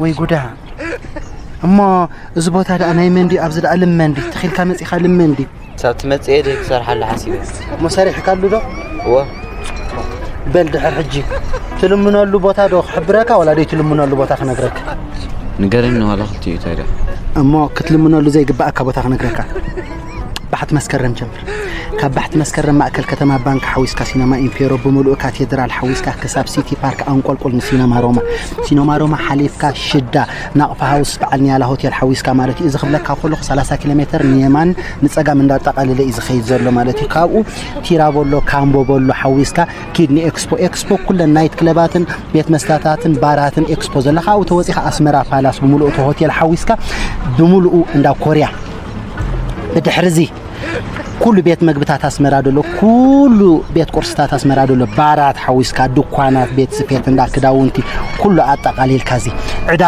ወይ ጉዳ። እሞ እዚ ቦታ ደኣ ናይ መን ድዩ? ኣብዚ ደኣ ልመን ድዩ? ተኺልካ መጺኻ ልመን ድዩ? ሳብ ትመጽእ እየ ክሰርሓሉ ሓሲበ። እሞ ሰሪሕካሉ ዶ? እወ። በል ድሕር ሕጂ ትልምነሉ ቦታ ዶ ክሕብረካ፣ ወላ ደይ ትልምነሉ ቦታ ክነግረካ? ንገረኒ ዋላ ክልቲኡ እንታይ ደኣ? እሞ ክትልምነሉ ዘይግባኣካ ቦታ ክነግረካ። ባሕቲ መስከረም ጀምር። ካብ ባሕቲ መስከረም ማእከል ከተማ ባንክ ሓዊስካ ሲነማ ኢምፔሮ ብምሉኡ ካቴድራል ሓዊስካ ክሳብ ሲቲ ፓርክ ኣንቆልቁል ንሲነማ ሮማ። ሲነማ ሮማ ሓሊፍካ ሽዳ ናቕፋ ሃውስ በዓል ኒያላ ሆቴል ሓዊስካ ማለት እዩ። እዚ ክብለካ ከለኹ ሰላሳ ኪሎ ሜትር ንየማን ንጸጋም እንዳጠቓለለ እዩ ዝኸይድ ዘሎ ማለት እዩ። ካብኡ ቲራቦሎ ካምቦ ቦሎ ሓዊስካ ኪድ ንኤክስፖ ኤክስፖ ኩለን ናይት ክለባትን ቤት መስተታትን ባራትን ኤክስፖ ዘለካ ኣብኡ ተወፂኻ ኣስመራ ፓላስ ብምሉኡ እቲ ሆቴል ሓዊስካ ብምሉኡ እንዳ ኮርያ ብድሕርዚ ኩሉ ቤት መግብታት ኣስመራ ደሎ ኩሉ ቤት ቁርስታት ኣስመራ ደሎ ባራት ሓዊስካ ድኳናት ቤት ስፌት እንዳ ክዳውንቲ ኩሉ ኣጠቃሊልካ እዚ ዕዳ